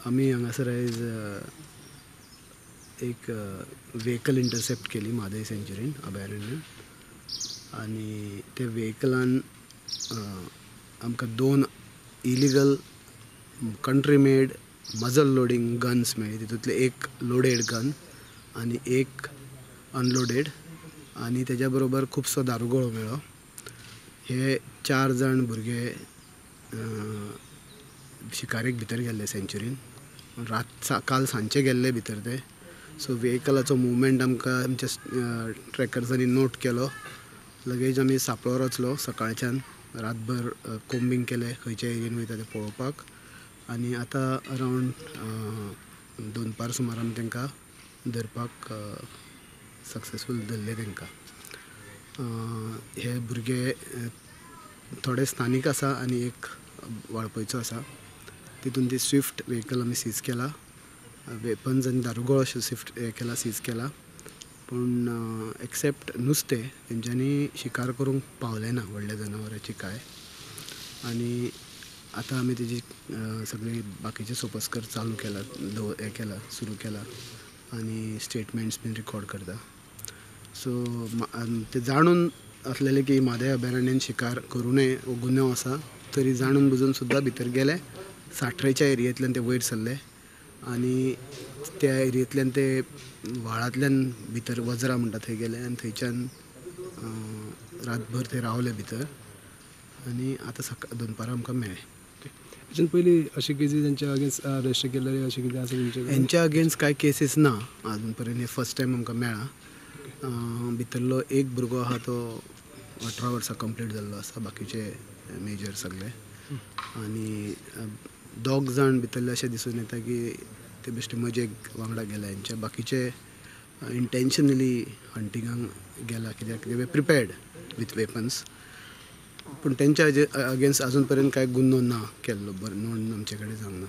आमी हांगासर आयज एक व्हेकल इंटरसेप्ट केली म्हादय सेंच्युरीन अभयारण्यान आनी त्या व्हेकलान आमकां 2 illegal country made muzzle loading guns मेळ्ळी. तितूंतले एक लोडेड गन आनी एक अनलोडेड आनी तेज्या बरोबर खुबसो दारुगोळो मेळ्ळो. हे 4 जाण भुरगे शिकारेक भितर गेल्ले सेंच्युरीन, रात काल सांजचे गेल्ले भितर ते. सो व्हेकलाचो मुवमेंट आमकां आमच्या ट्रॅकर्सांनी नोट केलो. लगेज आमी सापळो रचलो सकाळच्यान, रातभर कोम्बिंग केलें खंयच्या एरियेन वयता तें पळोवपाक आनी आतां अरावंड दनपार सुमार आमी तांकां धरपाक सक्सेसफूल धरले तांकां. हे भुरगे थोडे स्थानीक आसा आनी एक वाळपयचो आसा. तितून ती स्विफ्ट व्हेकल आमी सीज केला, वेपन्स आनी दारुगोळो स्विफ्ट हें केला, सीज केला. पूण एक्सेप्ट नुस्तें तेंच्यांनी शिकार करूंक पावलें ना व्हडल्या जनावराची काय. आनी आतां आमी तेजी सगळी बाकीचे सोपस्कर चालू केला, हें केला, सुरू केला आनी स्टेटमेंट्स बीन रिकॉर्ड करता. सो ते जाणून आसलेले की म्हादय अभयारण्यान शिकार करूं नये हो गुन्यांव आसा, तरी जाणून बुजून सुद्दां भितर गेले. साठरेच्या एरियेंतल्यान ते वयर सरले आनी त्या एरियेंतल्यान ते व्हाळांतल्यान भितर वज्रा म्हणटा थंय गेले आनी थंयच्यान रातभर ते रावले भितर आनी आतां सकाळ दनपारां आमकां मेळ्ळे. हाच्या पयलीं अशे केसी तेंच्या अगेन्स्ट अरेस्ट केल्ले अशें कितें आसा तुमचे? हेंच्या अगेन्स्ट कांय केसीस ना आजून पर्यंत, हे फर्स्ट टायम आमकां मेळ्ळा. भितरलो एक भुरगो आहा तो 18 वर्सां कंप्लीट जाल्लो आसा, बाकीचे मेजर सगळे. आनी 2 जाण भितरले अशें दिसून येता की ते बेश्टे मजेक वांगडा गेले हेंच्या, बाकीचे इंटेंशनली हंटिंगाक गेला कित्याक they were prepared with weapons. पूण तेंच्या अगेन्स्ट अजून पर्यंत कांय गुन्नो ना केल्लो, बरें नोंद आमचे कडेन जावंक ना.